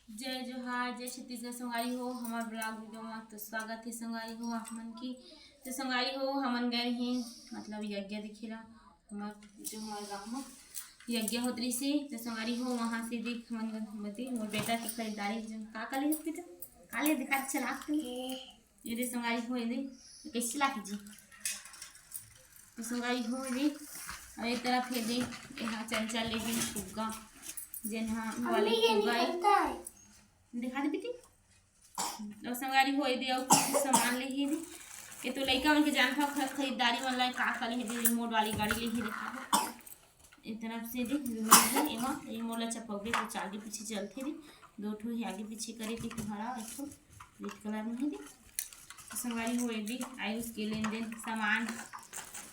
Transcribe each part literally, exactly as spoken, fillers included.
जय जोहार, जय छत्तीसगढ़ संगवारी हो, हमर vlog video में तो स्वागत है संगवारी हो आप मन की। तो संगवारी हो, हमन गए हैं मतलब यज्ञ देखे ला, हमर जो हमारे गाँव में यज्ञ होत रहिसे। तो संगवारी हो, वहाँ से देख हमन गए, मोर बेटा के खरीदारी जो का का ले बेटा, का ले दिखा चला तू। ये दे संगवारी हो, ये दे कैसे लागी जी। तो संगवारी हो, ये दे, और एक तरफ ये दे, यहाँ चंचल ले दिन फुग्गा, जेन हा वाले फुग्गा है। दिखा दे बेटी। और संगवारी हो, ये दे, और कुछ सामान ले ही दे। ये तो लइका मन के जानत हो, खरीदारी मन ला का का ले ही दे, रिमोट वाली गाड़ी ले ही दिखा। एक तरफ से दे, रिमोट है, एमा रिमोट ला चपकबे तो आगे पीछे चलथे दे। दो ठो है आगे पीछे करे के तुम्हारा, एक ठो रेड कलर में है दे। संगवारी हो, ये दे आयुष के लेन देन सामान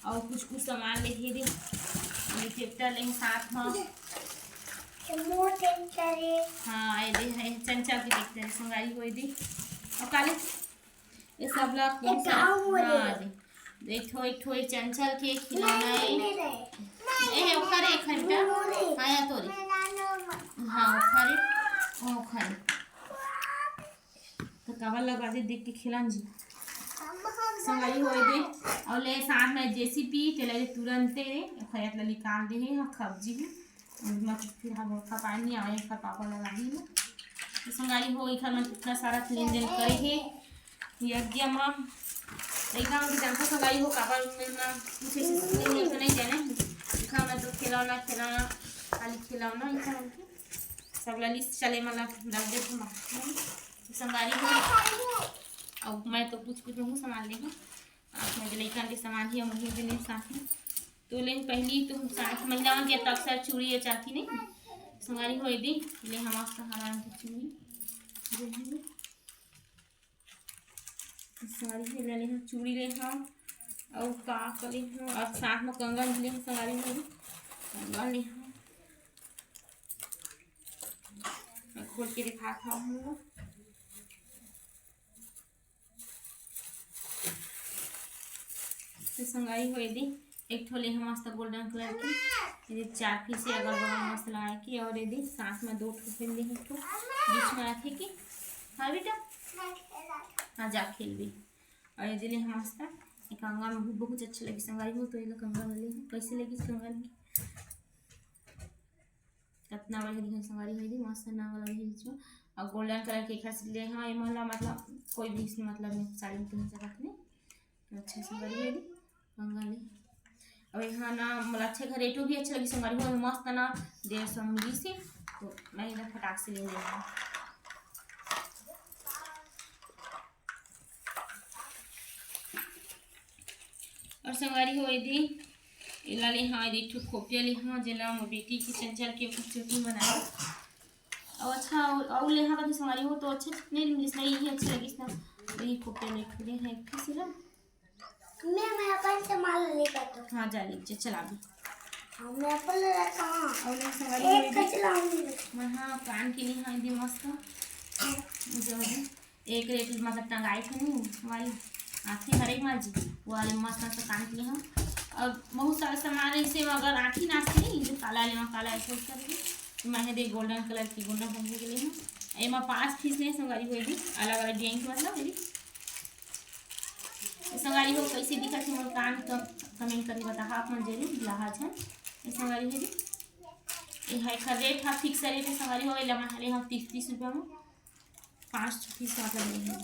और कुछ कुछ सामान ले ही दे। ये ट्रैक्टर ले साथ में। मोर ट्रैक्टर है। हाँ, ये दे है चंचल के ट्रैक्टर है संगवारी हो, ये दे। और काले ये सब ला कौन सा? हाँ दे। एक ठो, एक ठो चंचल के खिलौना है। ए है ओखर, एक है बेटा। हाँ, या तोरी। हाँ, ओखर है, ओखर है। तो काबर लगा दे देख के खेलन जी। संगवारी हो, ये दे। और ले साथ में जेसीपी तेला तुरंते खैत ला निकाल दे है, हाँ, खप जी है। मतलब फिर हम खपाए नहीं आए, खपापा लगा दी है। तो संगवारी हो, इखर में कितना सारा लेन देन करे है यज्ञ में। एकदम जानता संगवारी हो, काबर में ना कुछ ऐसे सीखने में तो नहीं जाने। इखर में तो खिलौना, खिलौना, खाली खिलौना, इखर में सब ला लिस्ट चले मतलब रख दे तुम। संगवारी हो, अब मैं तो कुछ कुछ नहीं सामान ले हूँ। आप मेरे लइका के सामान ही हम उही भी ले साथ में। तो ले पहली तो हम साथ महिला के तो अक्सर चूड़ी या चाकी नहीं संगवारी हो, ये दे ले हम मस्त हरान की चूड़ी। संगवारी हो, ले ले हम चूड़ी ले हम और का करे हम, और साथ में कंगन भी ले हम संगवारी हो, कंगन ले हम। मैं खोल के दिखात हूँ हम लोग। तो संगवारी हो, ये दे एक ठो ले हम मस्त गोल्डन कलर की, ये दे चार पीस है, अगल बगल मस्त लगाए की, और ये दे साथ में दो ठो फिर ले एक ठो बीच में आथे की। हाँ बेटा, हाँ जा खेल भी। और ये दे ले हम मस्त एक कंगन भी बहुत अच्छा लगी संगवारी हो, तो ये लो कंगन ले कैसे लगी कंगन की। कतना बढ़िया दिखत संगवारी हो, ये दे मस्त नाम वाला भी बीच में। और गोल्डन कलर के एक से ले हाँ, ये मला मतलब कोई भी इसमें मतलब नहीं, साड़ी में पहन सकत नहीं। तो अच्छा संगवारी हो, ये दे कंगन ले। और यहाँ ना मला अच्छा घर रेटो भी अच्छा लगी संगवारी हो, मस्त ना डेढ़ सौ में मिली से, तो मैं इधर फटाक से ले लेना। और संगवारी हो, ये दे एला ले हाँ, ये दे एक ठो खोपिया ले हाँ, जेला मोर बेटी के चंचल के कुछ चोटी बनाए। और अच्छा, और, और ले हाँ कभी संगवारी हो तो अच्छा नहीं मिलिस ना, यही अच्छा लगिस ना, यही खोपिया ले ले हाँ एक ठो सिला। मैं, मैं अपन सामान ले लेता हूँ। हाँ जा ले, चला भी। हाँ, मैं अपन ले लेता हूँ। और ले संगवारी हो, ये दे मैं हाँ कान के लिए हाँ, ये दे मस्त जो है एक रेट मतलब टंगाई थे नहीं वाली आँखें हरे मार जी, वो वाले मस्त मस्त कान के लिए हम। और बहुत सारा सामान ऐसे में अगर आँखी नाचती नहीं, जो काला ले काला ऐसे उसका भी, तो मैं दे गोल्डन कलर की गोल्डन समझे के लिए हम। एमा पाँच पीस ले संगवारी हो, ये दे अलग अलग डिजाइन के मतलब ये दे। तो संगवारी हो कैसे दिखत है मोर कान, तो कमेंट करके बताहा आप मन जरूर, बिलाहा झन। ये संगवारी हो, ये दे ये है का रेट हा, फिक्स रेट है संगवारी हो, एला मैं हले हम तीस तीस रुपया में पाँच पीस मतलब ले हैं।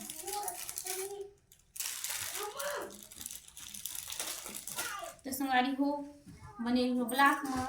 तो संगवारी हो बने रहो ब्लॉग में।